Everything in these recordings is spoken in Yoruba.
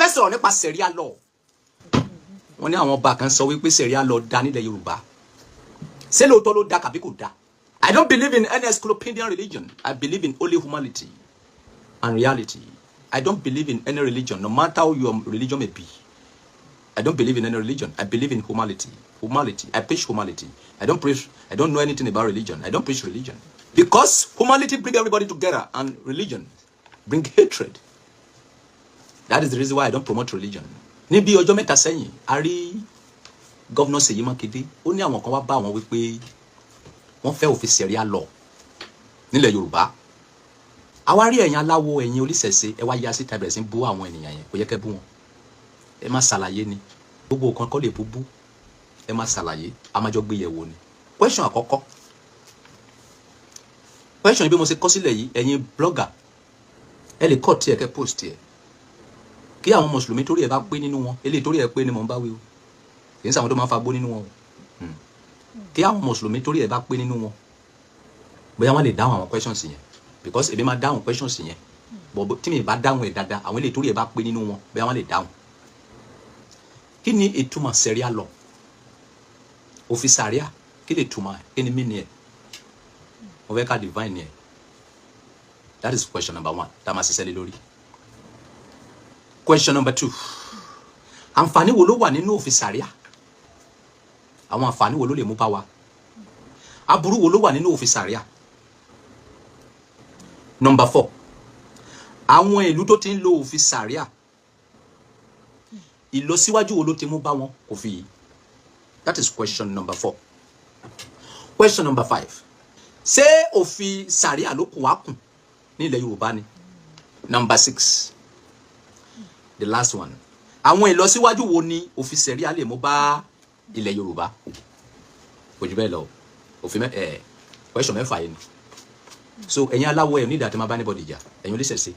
Fẹ́ sọ̀rọ̀ nípa Sharia law. Wọ́n ní àwọn ọba kan sọ wípé Sharia law da nílẹ̀ Yorùbá. Ṣé lóòótọ́ ló da kàbí kò da? I don't believe in any encyclopedian religion. I believe in only humanity and reality. I don't believe in any religion, no matter how your religion may be. I don't believe in any religion. I believe in humanity. Humanity. I preach humanity. I don't preach. I don't know anything about religion. I don't preach religion. Because humanity bring everybody together and religion bring hatred. That is the reason why I don't promote religion. Ní bí ọjọ́ 3 sẹ́yìn, a rí Governor Ṣèyí Mákindé, ó ní àwọn kan wá bá àwọn wípé wọ́n fẹ́ òfin Sharia law nílẹ̀ Yorùbá. Àwa rí ẹ̀yin aláwo, ẹ̀yin oníṣẹ̀ṣe, ẹ wá ya síta, bẹ̀rẹ̀ sí bú àwọn ènìyàn yẹn. Kò yẹ kẹ́ bú wọn. Ẹ má ṣàlàyé ni. Gbogbo nǹkan kọ́ lè bú bú. Ẹ má ṣàlàyé, a máa jọ gbé yẹ̀wò ni. Question àkọ́kọ́. Question bí mo ṣe kọ sílẹ̀ yìí, ẹ̀yin blogger, ẹ lè kọ́ tiẹ̀ kẹ́ post ẹ̀. Kí àwọn mùsùlùmí torí ẹ bá pé nínú wọn, eléyìí torí ẹ pé ni mò ń bá wí o. Kì í ṣe àwọn tó máa ń fa gbó nínú wọn o. Kí àwọn mùsùlùmí torí ẹ bá pé nínú wọn, bóyá wọ́n lè dáhùn àwọn questions yẹn, because èmi máa dáhùn questions yẹn, but tí mi bá dáhùn ẹ̀ dáadáa, àwọn eléyìí torí ẹ bá pé nínú wọn, bóyá wọ́n lè dáhùn. Kí ni ìtumọ̀ Sharia law? Òfin Sharia, kí lè túmọ̀ ẹ̀? Kí ni meaning ẹ̀? Mo fẹ́ ká define ẹ̀. That is question number one tá a máa ṣiṣẹ́ lé lórí. Question number two, àǹfààní wo ló wà nínú òfin Sharia? Àwọn àǹfààní wo ló lè mú bá wa? Aburú wo ló wà nínú òfin Sharia? Number four, àwọn ìlú tó ti ń lo òfin Sharia, ìlọsíwájú wo ló ti mú bá wọn òfin yìí? That is question number four. Question number five, ṣé òfin Sharia ló kù wá kùn ní ilẹ̀ Yorùbá ni? Number six, the last one, àwọn ìlọsíwájú wo ni òfin Sharia lè mú bá ilẹ̀ Yorùbá? Kò jù bẹ́ẹ̀ lọ. Òfin mẹ́ ẹ̀, question 6 yìí ni. So ẹ̀yin aláwọ̀, ẹ̀ ní ìdá tí máa bá anybody jà. Ẹ̀yin oníṣẹ̀ṣe,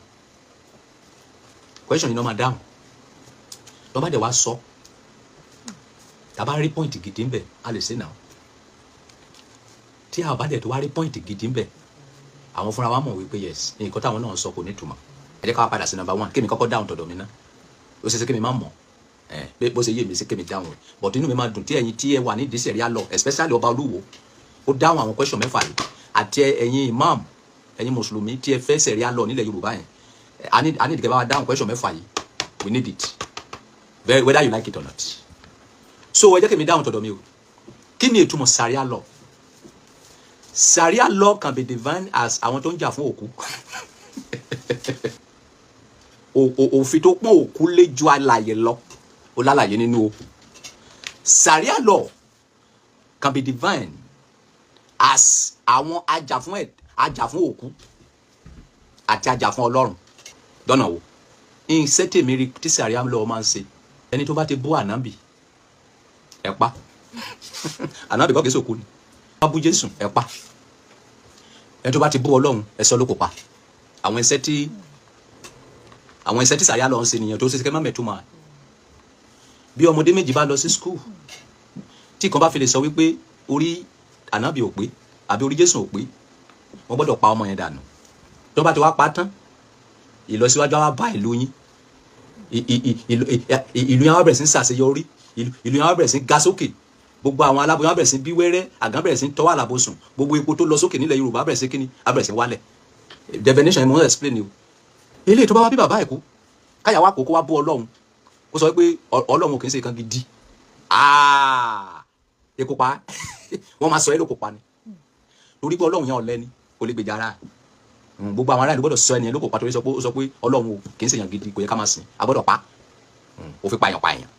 question yìí náà máa dáhùn. Tó bá dẹ̀ wá sọ, tá a bá rí point gidi ń bẹ̀, a lè ṣe náà. Tí a bá dẹ̀ tó wá rí point gidi ń bẹ̀, àwọn fúnra wa mọ̀ wípé yes, nǹkan táwọn náà sọ kò ní ìtumọ̀. Ẹ jẹ́ ká wá padà sí number one. Kémi kọ́kọ́ dáhùn tọ̀dọ̀ mi ná. Ó ṣe é ṣe kémi má mọ̀ ẹ pé bó ṣe yé mi sí kémi dáhùn, but inú mi máa dùn tí ẹ̀yin tí ẹ wà ní ìdí Sharia law, especially ọba Olúwo, ó dáhùn àwọn question 6 yìí, àti ẹ̀yin imam, ẹ̀yin mùsùlùmí tí ẹ fẹ́ Sharia law nílẹ̀ Yorùbá yẹn. A ní ìdíkẹ́ bá wa dáhùn question 6 yìí. We need it very, whether you like it or not. So ẹ jẹ́ kémi dáhùn tọ̀dọ̀ mi o. Kí ni ìtumọ̀ Sharia law? Sharia law can be defined as àwọn tó ń jà fún òkú, òfin tó pọ́n òkú lé ju alàyè lọ. Ó lálàyé nínú o. Sharia law can be defined as àwọn ajàfún ẹ, ajàfún òkú àti ajàfún Ọlọ́run. Lọ́nà wo? Iṣẹ́ tèmi rí tí Sharia law máa ń ṣe, ẹni tó bá ti bú ànábì, ẹ pa. Ànábì kọ́, kìí sòkú ni. Bá bú Jésù, ẹ pa. Ẹni tó bá ti bú Ọlọ́run, ẹ sọ ló kò pa. Àwọn iṣẹ́ tí Sharia law ń ṣe nìyẹn. Tó ṣe kẹ́ má mẹ́túmọ̀. Bí ọmọdé méjì bá lọ sí school, tí kan bá fi lè sọ wípé orí ànábì ò pé àbí orí Jésù ò pé, wọ́n gbọ́dọ̀ pa ọmọ yẹn dànù. Tó bá ti wá pa tán, ìlọsíwájú á wá bá ìlú yín. Ìlú yẹn á wá bẹ̀rẹ̀ sí ní ṣàṣeyọrí. Ìlú yẹn á wá bẹ̀rẹ̀ sí ní ga sókè. Gbogbo àwọn aláboyún á bẹ̀rẹ̀ sí bí wẹ́rẹ́, àgán bẹ̀rẹ̀ sí ní tọ́wọ́ àlàbòsùn. Gbogbo epo tó lọ sókè nílẹ̀ Yorùbá bẹ̀rẹ̀ sí kíni, á bẹ̀rẹ̀ sí wálẹ̀. Definition yẹn mo ń explain o. Eléyìí tó bá wá bí bàbá ẹ̀ kú, káyà wá kó wá bú Ọlọ́run, kó sọ pé Ọlọ́run kì í ṣe nǹkan gidi. Ah, epo pa, wọ́n máa sọ ẹ́ lóko pa ni, torí pé Ọlọ́run yẹn ọ̀lẹ ni, kò lè gbèjà ara ẹ̀. Gbogbo àwọn aráàlú gbọ́dọ̀ sọ ẹnìyẹn lóko pa, torí sọ pé ó sọ pé Ọlọ́run o kì í ṣèyàn gidi, kò yẹ ká máa sìn, a gbọ́dọ̀ pa. Ó fi pààyàn pààyàn.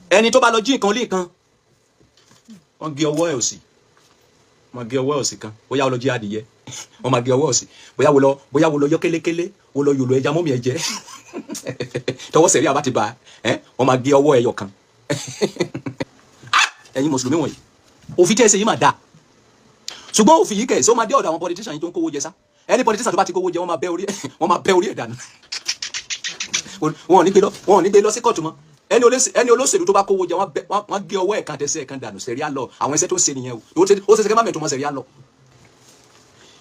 Ẹni tó bá lọ jí nǹkan lé nǹkan, wọ́n gé ọwọ́ ẹ̀ òsì, wọ́n gé ọwọ́ ẹ̀ òsì kan. Bóyá ó lọ jí adìyẹ, wọ́n máa gé ọwọ́ òsì. Bóyá wo lọ yọ kélékélé, wo lọ yòlò ẹja mọ́mí ẹ jẹ, tọwọ́ sẹ̀rí àbá ti ba ẹ, wọ́n máa gé ọwọ́ ẹyọ kan. Ah! Ẹ̀yin mùsùlùmí wọ̀nyí, òfin tí ẹ ṣe yìí máa dáa, ṣùgbọ́n òfin yìí kẹ̀ ṣé ó máa dé ọ̀dọ̀ àwọn politician yìí tó ń kówó jẹ sá? Ẹni politician tó bá ti kówó jẹ, wọ́n máa bẹ́ orí ẹ̀ dànù. Wọn ò ní gbé lọ sí kóòtù mọ́. Ẹni olóṣèlú tó bá kówó jẹ, wọ́n gé ọwọ́ ẹ̀ kan, tẹsẹ̀ ẹ̀ kan dànù. Sharia law, àwọn iṣẹ́ tó ń ṣe nìyẹn o. Ó ṣe ṣe kẹ́ má mẹ̀tọ́ mọ́ Sharia law.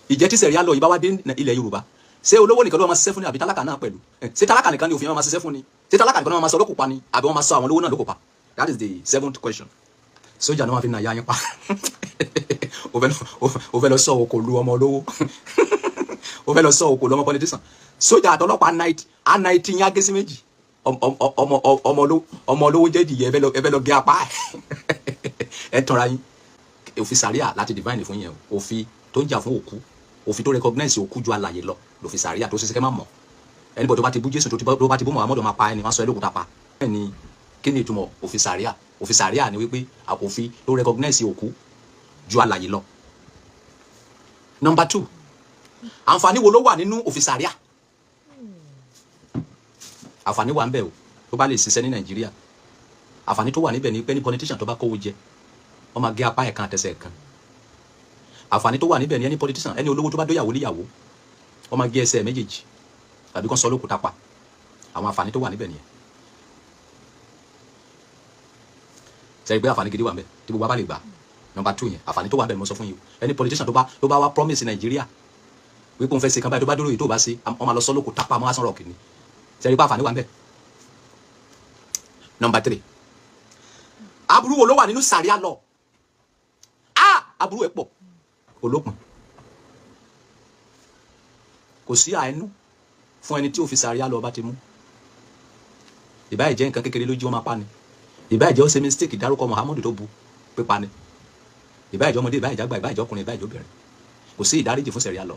Ìjẹ́ tí Sharia law yìí bá wá dé ilẹ̀ Yorùbá, Ṣé olówó nìkan ló máa ṣiṣẹ́ fún ni àbí tálákà náà pẹ̀lú? Ṣé tálákà nìkan ni òfin máa ṣiṣẹ́ fún ni? Ṣé tálákà nìkan ni wọ́n máa sọ lókùn pa ni àbí wọ́n máa sọ àwọn olówó náà lókùn pa? That is the seventh question. Sójà náà wọ́n fi nà ya yín pa. O fẹ́ lọ sọ òkò lu ọmọ olówó, o fẹ́ lọ sọ òkò lu ọmọ politician. Sójà àtọlọ́pàá night á night yín á gé sí méjì. Ọmọ olówó jẹ́ ìdìyẹ, ẹ fẹ́ lọ gé apá ẹ tọ́ra yín. Òfin sàríà láti divine fún yẹn o. Òfin tó ń jà fún òkú, òfin tó recognize òkú ju alàyè lọ lòfin sàríà tó ṣiṣẹ́. Kẹ́ má mọ̀, anybody tó bá ti bú Jésù, tó bá ti bú Muhammadu, máa pa ẹni, wọ́n sọ ẹ lókùúta pa ẹni. Kí ni ìtumọ̀ òfin sàríà? Òfin sàríà ni wípé òfin tó recognize òkú ju alàyè lọ. Number two, àǹfààní wo ló wà nínú òfin sàríà? Àǹfààní wà ń bẹ o, tó bá lè ṣiṣẹ́ ní Nàìjíríà. Àǹfààní tó wà níbẹ̀ ni pé ní politician tó bá kówó jẹ, wọ́n máa gé apá ẹ̀ kan àtẹsẹ̀ kan. Àǹfààní tó wà níbẹ̀ ni ẹni politician, ẹni olówó tó bá dóyàwó níyàwó, wọ́n máa gé ẹsẹ̀ méjèèjì tàbí kán sọ lókùúta pa. Àwọn àǹfààní tó wà níbẹ̀ nìyẹn. Sẹ́yìn pé àǹfààní gidi wà níbẹ̀ tí gbogbo wa bá lè gbà. Number two yẹn, àǹfààní tó wà níbẹ̀ ni mo sọ fún yín o. Ẹni politician tó bá wá promise Nàìjíríà wípé òun fẹ́ ṣe kan báyìí, tó bá dúró yìí, tó bá ṣe, wọ́n máa lọ sọ lókùúta pa mọ́ asán rọ̀kì ni. Sẹ́yìn pé àǹfààní wà níbẹ̀. Number three, aburú wo ló wà nínú sàríà lọ? Ah, aburú ẹ̀ pọ̀ olókun. Kò sí àánú fún ẹni tí ó fi sàríà lọ bá ti mú. Ìbáyìí jẹ́ nǹkan kékeré lójú, wọn máa pa ni. Ìbáyìí jẹ́ ó ṣe mistake dárúkọ Muhammadu tó bu, pípa ni. Ìbáyìí jẹ́ ọmọdé, ìbáyìí jẹ́ àgbà, ìbáyìí jẹ́ ọkùnrin, ìbáyìí jẹ́ obìnrin, kò sí ìdáríjì fún sẹ̀ríà lọ.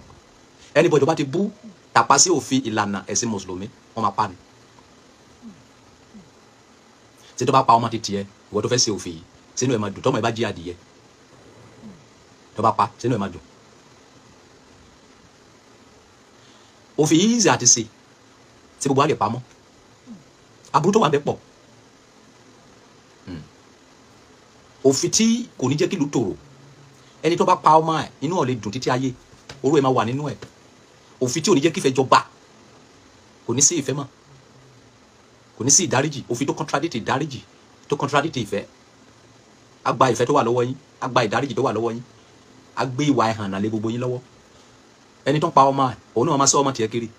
Anybody tó bá ti bú tàpá sí òfin ìlànà ẹ̀sìn mùsùlùmí, wọn máa pa ni. Tí tó bá pa ọmọ ti tiẹ̀, ìwọ tó fẹ́ ṣe òfin yìí, sínú ẹ̀ máa dùn? Tọ́mọ ẹ bá jí adìyẹ tó bá pa, sínú ẹ̀ máa dùn? Òfin yìí easy àti ṣe tí gbogbo wa lè pamọ́. Aburú tó wà ń bẹ pọ̀. Òfin tí kò ní jẹ́ kí ìlú tòrò, ẹni tó bá pa ọmọ ẹ̀, inú ẹ̀ lè dùn títí ayé, oró ẹ̀ máa wà nínú ẹ̀. Òfin tí ò ní jẹ́ kí ìfẹ́ jọba, kò ní sí ìfẹ́ mọ́, kò ní sí ìdáríjì. Òfin tó contradict ìdáríjì, tó contradict ìfẹ́, á gba ìfẹ́ tó wà lọ́wọ́ yín, á gba ìdáríjì tó wà lọ́wọ́ yín, á gbé ìwà ẹ̀hànà lé gbogbo yín lọ́wọ́. Ẹni tó ń pa ọmọ ẹ̀, òun náà máa sọ ọmọ tiẹ̀ kiri,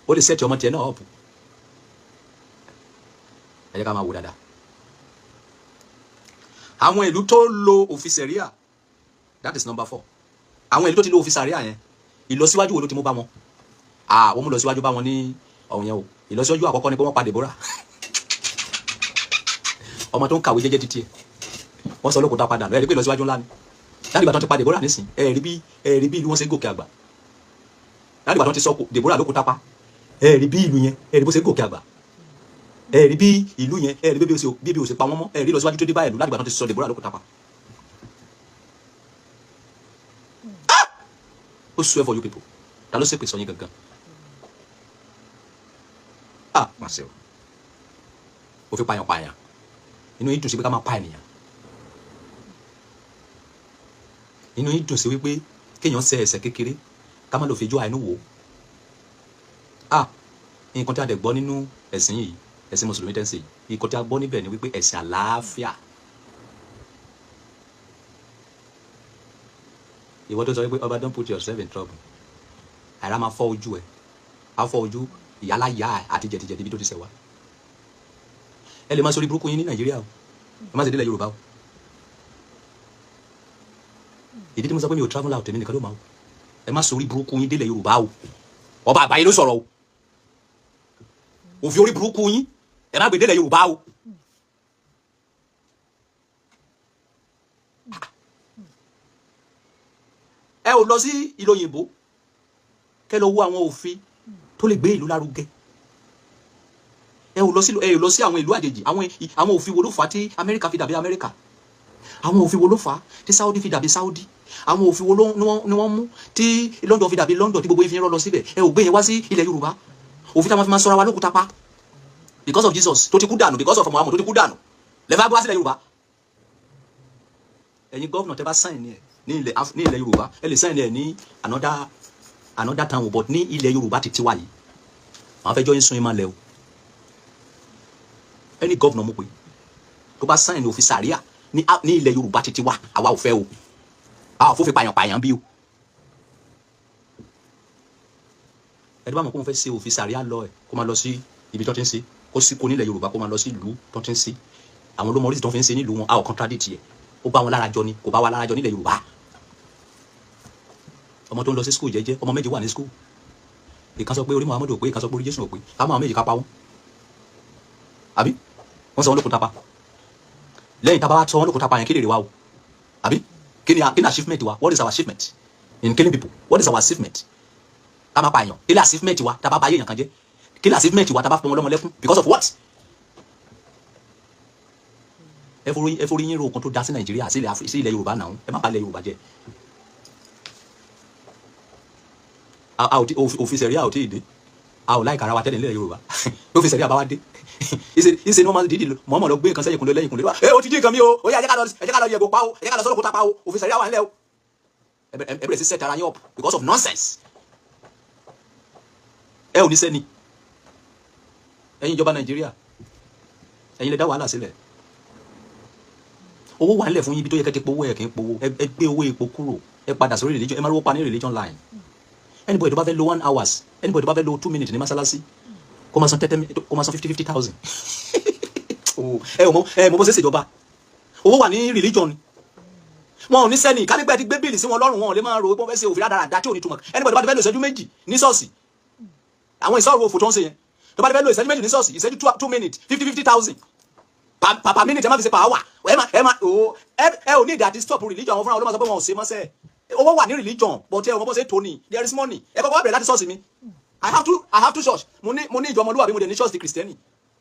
ó lè set ọmọ tiẹ̀ náà up. Ẹ jẹ́ ká máa wò dáadáa àwọn ìlú tó lo òfin sẹ̀ríà. That is number four. Àwọn ìlú tó ti lo òfin sàríà yẹn, ìlọsíwájú wo ló ti mú bá wọn? Ah, wọ́n mú ìlọsíwájú bá wọn ní ọ̀hún yẹn o. Ìlọsíwájú àkọ́kọ́ ni pé wọ́n pa Deborah, ọmọ tó ń kàwé jẹ́jẹ́ títí ẹ̀, wọ́n sọ lókùúta padà lọ. Ẹ rí pé ìlọsíwájú ńlá ni. Láti ìgbà tó ti pa Deborah nísìn, ẹ rí bí ìlú wọn ṣe ń gòkè àgbà. Láti ìgbà tó ti sọ Deborah lókùúta pa, ẹ rí bí ìlú yẹn, ẹ rí bó ṣe ń gòkè àgbà. Ẹ rí bí ìlú yẹn, ẹ rí bí ó ṣe pa wọ́n mọ́. Ẹ rí ìlọsíwájú tó dé bá ìlú láti ìgbà tó ti sọ Deborah lókùúta pa. Ó swear for you people. Ta ló ṣépè sọ yín gangan? Ah, má ṣe o. Ó fi pààyàn pààyàn, inú yín dùn sí pé ká máa pa ènìyàn. Inú yín dùn sí wípé kéèyàn ṣe ẹ̀ṣẹ̀ kékeré, ká má lọ fi ojú àánú wò ó. Ah, nǹkan tí a dẹ̀ gbọ́ nínú ẹ̀sìn yìí, ẹ̀sìn mùsùlùmí tẹ́ ń ṣe yìí, nǹkan tí a gbọ́ níbẹ̀ ni wípé ẹ̀sìn àlàáfíà. Ìwọ tó sọ wípé ọba, don't put yourself in trouble, àìrá máa fọ́ ojú ẹ̀, á fọ́ ojú ìyálà ìyá ẹ̀ àti jẹ̀díjẹ̀dí ibi tó ti ṣẹ̀ wá. Ẹ lè máa sọ orí burúkú yín ní Nàìjíríà o, ẹ má ṣe délẹ̀ Yorùbá o. Ìdí tí mo sọ pé mi ò travel out, èmi nìkan ló máa o. Ẹ má sọ orí burúkú yín délẹ̀ Yorùbá o. Ọba àgbáyé ló sọ̀rọ̀ o. Òfin orí burúkú yín, ẹ má gbé délẹ̀ Yorùbá o. Ẹ ò lọ sí ìlú òyìnbó kẹ́ lọ wo àwọn òfin tó lè gbé ìlú lárugẹ. Ẹ ò lọ sí àwọn ìlú àjèjì. Àwọn òfin wo ló fà á tí Amẹ́ríkà fi dàbí Amẹ́ríkà? Àwọn òfin wo ló fà á tí Saudi fi dàbí Saudi? Àwọn òfin wo ló ni wọ́n mú tí London fi dàbí London, tí gbogbo yín fi ń rọ́ lọ síbẹ̀? Ẹ ò gbé yẹn wá sí ilẹ̀ Yorùbá. Òfin táwọn fi máa sọra wa lókùúta pa because of Jesus tó ti kú dànù, because of Muhammad tó ti kú dànù, lẹ́fà bá sílẹ̀ Yorùbá. Ẹ̀yin governor, tẹ́ bá sign ẹ̀ ní ilẹ̀ Yorùbá, ẹ lè sign ẹ̀ ní another town, but ní ilẹ̀ Yorùbá ti tiwa yìí, àwọn fẹ́ jọ yín sun yín máa lẹ̀ o. Any governor mo pè tó bá sign òfin sàríà ní ilẹ̀ Yorùbá ti tiwa, àwa ò fẹ́ o. Àwa ò fòfin pààyàn pààyàn bí o. Ẹni bá mọ̀ kó mo fẹ́ ṣe òfin sàríà lọ ẹ̀, kó máa lọ sí ibi tó ti ń ṣe, kó sí kó nílẹ̀ Yorùbá, kó máa lọ sí ìlú tó ti ń ṣe. Àwọn ló mọ oríṣi tó fi ń ṣe nílùú wọn. A ò contradict yẹ. Ó bá wọn lára jọ ni, kò bá wa lára jọ nílẹ̀ Yorùbá. Ọmọ tó ń lọ sí school jẹ́jẹ́, ọmọ méjì wà ní school, ìkan sọ pé orí Muhammadu ò pé, ìkan sọ pé orí Jésù ò pé. Ká mọ àwọn méjì, ká pa wọn, àbí wọ́n sọ wọn lókun tapa? Lẹ́yìn tá a bá sọ wọn lókun tapa yẹn, kí lè rí wa o? Àbí kí ni achievement wa? What is our achievement in killing people? What is our achievement? Ká má pa èèyàn, kí ni achievement wa? Tá a bá ba ayé èèyàn kan jẹ́, kí ni achievement wa? Tá a bá fọmọ ọlọ́mọ lẹ́kún, because of what? Ẹ forí yín ro nǹkan tó dá sí Nàìjíríà, sí ilẹ̀ Yorùbá náà. Ẹ má bà ilẹ̀ Yorùbá jẹ́. A ò tí òfin sẹ̀ríà ò tí ì dé. A ò láìka ara wa tẹ́lẹ̀ nílẹ̀ Yorùbá. Òfin sẹ̀ríà bá wa dé, ìṣe ni wọ́n máa dídì mọ̀ọ́mọ̀ lọ gbé nǹkan sẹ́yìn kùnlé lẹ́yìn kùnlé. Ẹ o ti jí nǹkan mi o. Ó yá, ẹ jẹ́ ká lọ yẹ̀gò pa o, ẹ jẹ́ ká lọ sọ́dọ̀ kó ta pa o. Òfin sẹ̀ríà wà nílẹ̀ o. Ẹ bẹ̀rẹ̀ sí set ara yín up because of nonsense. Ẹ ò ní sẹ́ni. Ẹ̀yin ìjọba Nàìjíríà, ẹ̀yin lè dá wàhálà sílẹ̀. Owó wà nílẹ̀ fún yín. Ibi tó yẹ kẹ́ ti powó, ẹ̀ kì í powó. Ẹ gbé owó epo kúrò, ẹ padà sórí religion. Ẹ má rówó pa ní religion line. Anybody tó bá fẹ́ lo 1 hours, anybody tó bá fẹ́ lo 2 minutes ní mọ́sálásí, kó máa san tẹ́tẹ́, kó máa san 50,000. Ẹ ò mọ, ẹ mọ bó ṣe ṣèjọba. Owó wà ní religion, wọn ò ní sẹ́ni. Kánígbà ti gbé bill sí wọn lọ́rùn, wọn ò lè máa ro pé wọ́n fẹ́ ṣe òfin rádaràda tí ò ní túmọ̀. Anybody tó bá ti fẹ́ lo ìṣẹ́jú 2 ní ṣọ́ọ̀ṣì, àwọn ìṣọ́ọ̀rù òfò tó ń ṣe yẹn, tó bá ti fẹ́ lo ìṣẹ́jú 2 ní ṣọ́ọ̀ṣì, ìṣẹ́jú 2 minutes, 50,000 per minute. Ẹ má fi ṣe per hour. Ẹ má o. Ẹ ò ní ìdí àti stop religion. Àwọn fúnra wọn ló máa sọ pé wọn ò ṣe mọ́sẹ̀. Owó wà ní religion, but ẹ ò mọ bó ṣe tó ní. There is money. Ẹ kọ́kọ́ bẹ̀rẹ̀ láti ṣọ́ọ̀ṣì mi. I have two church. Mo ní ìjọ ọmọlúwàbí, mo dẹ̀ ní church ti Kristẹni.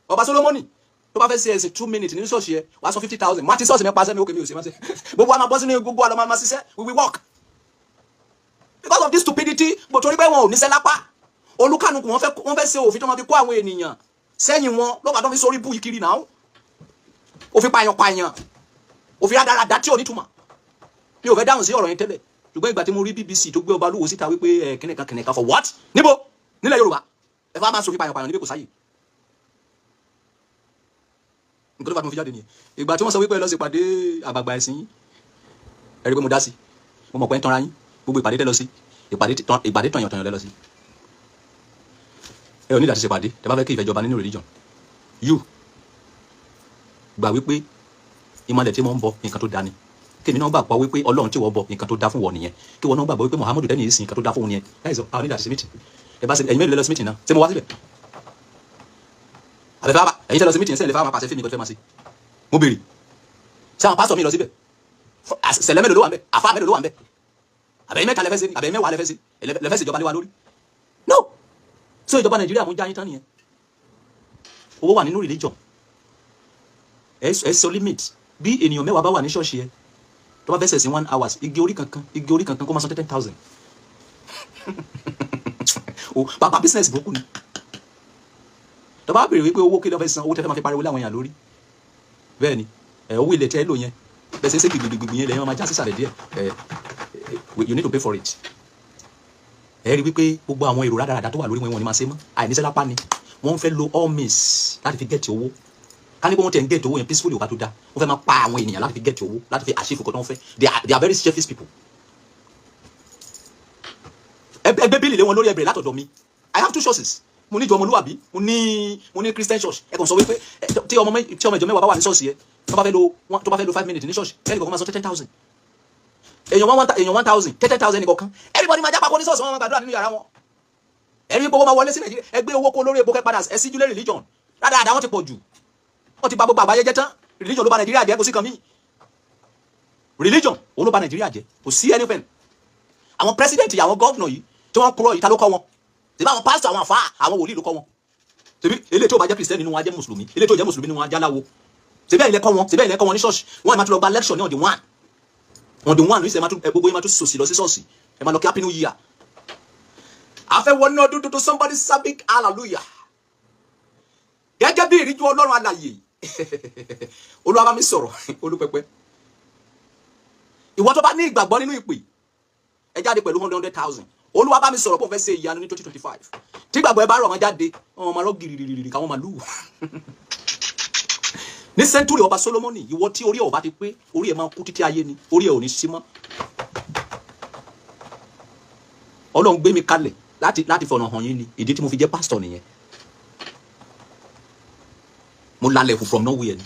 Ọba Solomoni, tó bá fẹ́ ṣe ẹ̀sìn 2 minutes nínú ṣọ́ọ̀ṣì yẹ, wàá san 50,000. Má ti ṣọ́ọ̀ṣì mi pa sẹ́mi ókè, mi ò ṣe má ṣe. Gbogbo wa máa bọ́ sínú, gbogbo wa lọ máa ṣiṣẹ́. We will work because of this stupidity, but torí pé wọn ò níṣẹ́ lápá, olúkànùkù wọ́n fẹ́ ṣe òfin tó máa fi kó àwọn ènìyàn sẹ́yìn wọn lọ́pàá tó fi sórí bú ìkiri náà. Òfin pààyàn pààyàn, òfin rádaràdá tí ò nítumọ̀. Mi ò fẹ́ dáhùn sí ọ̀rọ̀ yẹn tẹ́lẹ̀, ṣùgbọ́n ìgbà tí mo rí BBC tó gbé ọba Olúwo síta wípé ẹ kìnìkan kìnìkan, for what? Níbo nílẹ̀ Yorùbá ẹ fà máa sọ òfin pààyàn pààyàn níbi? Kò sáyè. Nǹkan tó fà tí mo fi jáde nìyẹn. Ìgbà tí wọ́n sọ wípé ẹ lọ sí ìpàdé àgbààgbà ẹ̀sìn yín, ẹ rí i pé mo dá sí. Mo mọ̀ pé ń tanra yín. Gbogbo ìpàdé tẹ́ lọ sí, ìpàdé tọ̀yàn tọ̀yàn lẹ́ lọ sí. Ẹ ò ní ìdá ti ṣèpàdé. Tẹ́ bá fẹ́ kí ìfẹ́ jọba nínú religion, you gbà wípé ìmọ̀lẹ̀ tí mo ń bọ, nǹkan tó da ni. Kémi náà gbàgbọ́ wípé Ọlọ́run tí wọ́n bọ, nǹkan tó da fún wọn nìyẹn. Kí wọ́n náà gbàgbọ́ wípé Muhammadu tẹ́ni yìí sìn, nǹkan tó da fún wọn nìyẹn. Láì sọ àwọn onídàá ti ṣe meeting. Ẹ bá ṣe, ẹ̀yin mélòó lẹ lọ sí meeting náà? Ṣé mo wá síbẹ̀? Àbẹ̀fẹ́ bá ẹ̀yin tẹ́ lọ sí meeting, sẹ́yìn lè fẹ́ máa pàṣẹ fíìmù nǹkan tó fẹ́ máa ṣe? Mo béèrè, ṣé àwọn pásítọ̀ mi lọ síbẹ̀? Sẹ̀lẹ̀ mélòó ló wà ń bẹ̀? Àfa mélòó ló wà ń bẹ̀? Àbẹ̀yìn mẹ́ta lẹ́fẹ́ ṣe ni? Àbẹ̀yìn mẹ́wàá lẹ́fẹ́ ṣe? Lẹ́fẹ́ ṣèjọba lé wa lórí? No. So ìjọba Nàìjíríà, mú jáyín tán nìyẹn. Owó wà nínú religion. Ẹ sọ limit. Bí ènìyàn 10 bá wà ní ṣọ́ọ̀ṣì ẹ, tó bá fẹ́ ṣẹ̀sìn 1 hours, igi orí kankan, igi orí kankan, kó máa san 10,000. O bàbá, business burúkú ni. Tó bá béèrè wípé owó kí ló fẹ́ san, owó tẹ́fẹ́ máa fi pariwo láwọn èèyàn lórí. Bẹ́ẹ̀ ni ẹ, owó ilẹ̀ tẹ́ lò yẹn, bẹ́ẹ̀ ṣe ń ṣe gbìgbìgbì yẹn, lẹ́yìn máa já sísàlẹ̀ díẹ̀. Ẹ, you need to pay for it. Ẹ rí wípé gbogbo àwọn èrò rádaràda tó wà lórí wọn, wọn ni máa ṣe mọ́. Àìníṣẹ́ lápá ni wọ́n fẹ́ lo all means láti fi get owó. Ká ní pé wọ́n tẹ̀ ń get owó yẹn peacefully, ò bá tó dá. Wọ́n fẹ́ máa pa àwọn ènìyàn láti fi get owó, láti fi achieve nǹkan tó ń fẹ́. They are very selfish people. Ẹ gbé bill lé wọn lórí. Ẹ bẹ̀rẹ̀ látọ̀dọ̀ mi. I have two churches. Mo ní ìjọ ọmọlúwàbí, mo ní Christian church. Ẹ kàn sọ wípé tí ọmọ ìjọ 10 bá wà ní ṣọ́ọ̀ṣì yẹ, tó bá fẹ́ lo 5 minutes ní ṣọ́ọ̀ṣì, ẹnì kọ̀ọ̀kan máa sọ 10,000. Èèyàn 1,000, 10,000 ẹnì kọ̀ọ̀kan. Everybody máa jápa kó ní ṣọ́ọ̀ṣì, wọn máa gbàdúrà nínú yàrá wọn. Ẹ̀rí pé owó máa wọlé sí Nàìjíríà. Ẹ gbé owó kó lórí epo, kẹ́ padà ẹ síjú lé religion. Dáadáa, wọ́n ti pọ̀ jù, wọ́n ti bà gbogbo àgbáyé jẹ́ tán. Religion ló bà Nàìjíríà jẹ́, kò sí kan míì. Religion òun ló bà Nàìjíríà jẹ́, kò sí anything. Àwọn president, àwọn governor yìí tí wọ́n kúrò yìí, ta ló kọ́ wọn? Ṣèbí àwọn pastor, àwọn àfáà, àwọn wòlíì ló kọ́ wọn. Ṣèbí eléyìí tí ó bá jẹ́ Christian nínú wọn á jẹ́ mùsùlùmí, eléyìí tí ó jẹ́ mùsùlùmí nínú wọn á jẹ́ aláwo. Ṣèbí ẹ̀yin lẹ kọ́ wọn? Ṣèbí ẹ̀yin lẹ kọ́ wọn ní ṣọ́ọ̀ṣì? Wọ́n ẹ̀ máa tún lọ gba lecture ní on the one, on the one ní sẹ́ máa tún gbogbo yín máa tún sòsì lọ sí ṣọ́ọ̀ṣì, ẹ máa lọ kí happy new year. A fẹ́ wọnú ọdún tuntun. Somebody say hallelujah. Gẹ́gẹ́ bí ìríjú Ọlọ́run alààyè, Olúwa bá mi sọ̀rọ̀. Olúpẹpẹ, ìwọ tó bá ní ìgbàgbọ́ nínú ìpè, ẹ jáde pẹ̀lú 100,000. Olúwa bá mi sọ̀rọ̀ pé òun fẹ́ ṣe ìyanu ní 2025. Tí ìgbàgbọ́ ẹ bá rọ̀, wọn jáde, wọn máa rọ gìrìrìrì káwọn máa lù ní century ọba Solomoni. Ìwọ tí orí ẹ̀ ò bá ti pé, orí ẹ̀ máa kú títí ayé ni, orí ẹ̀ ò ní sí mọ́. Ọlọ́run gbé mi kalẹ̀. Láti fọ̀nà hàn yín ni. Ìdí tí mo fi jẹ́ pastor nìyẹn. Mo lálẹ́ fún from nowhere ni.